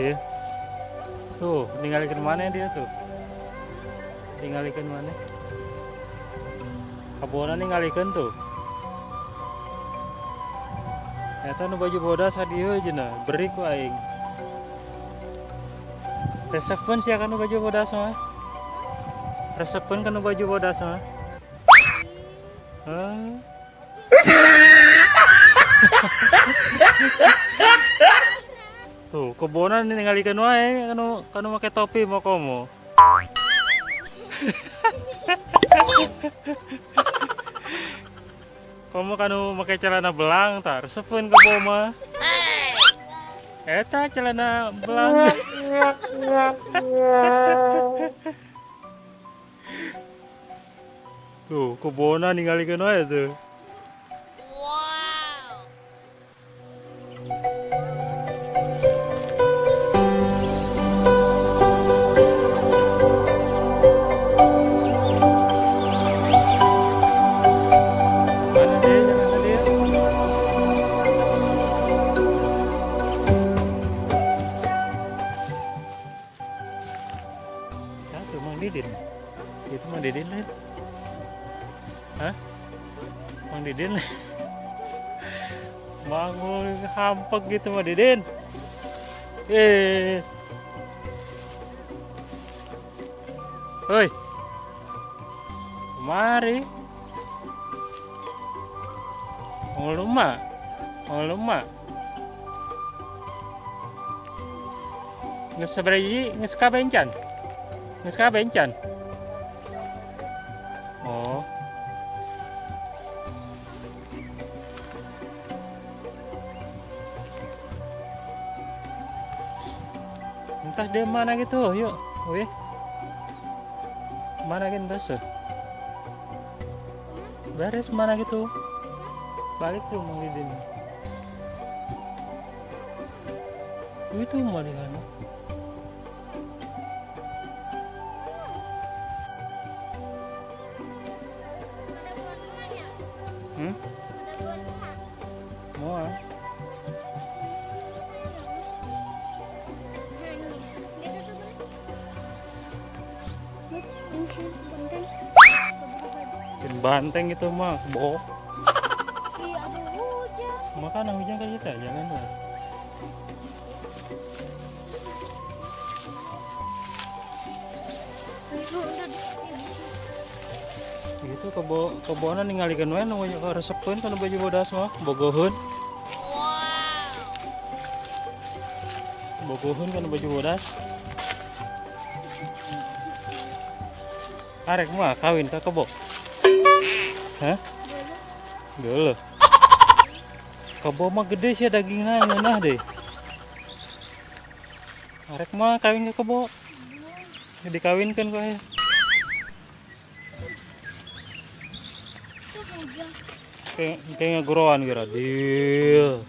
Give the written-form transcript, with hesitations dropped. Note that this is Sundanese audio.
Iya. Tuh, ningalikeun mana dia tuh? Ningalikeun mana? Kabona ningalikeun tuh. Eta nu baju bodas hadieu cenah, beri ku aing. Resepeun sia kana baju bodas mah. Resepeun kana baju bodas mah. Hah? Tuh, kebonan ningalikeun wae kanu kanu make topi mau komo. Komo kanu make celana belang tah, resepeun kebo mah. Eta celana belang. Tuh, kebona ningalikeun wae tuh. Wow. Mana dia celana dia? Satu Mang Didin. Itu Mang Didin lain. Hah? Mang Didin. Bangun hampek gitu Mang Didin. Eh. Hoi. Kemari. Mau lumah. Mau lumah. Geus sabaraha geus kabeh encan? Geus kabeh encan? Oh. Entah dia mana gitu, yuk. Wih. Mana gitu, terus? Beres mana gitu? Balik tuh Mang Didin. Itu malihan. Ada buat emaknya. Hmm? Ada buat emak. Mau ah? Bin banteng itu mah, boh. Iya, ada hujan. Makan hujan kan kita jalan lah. Itu kebo kebona ningalikeun we nu resepeun kana baju bodas mah, bogoheun. Bogoheun kana baju bodas. Arek mah kawin ka kebo. Hah? Geuleuh. Kebo mah gede sih dagingnya, ngeunah deh. Arek mah kawin ka kebo. Dikawinkeun ku aya. Itu hujan. Kayak kayak ngegoroan kira deal.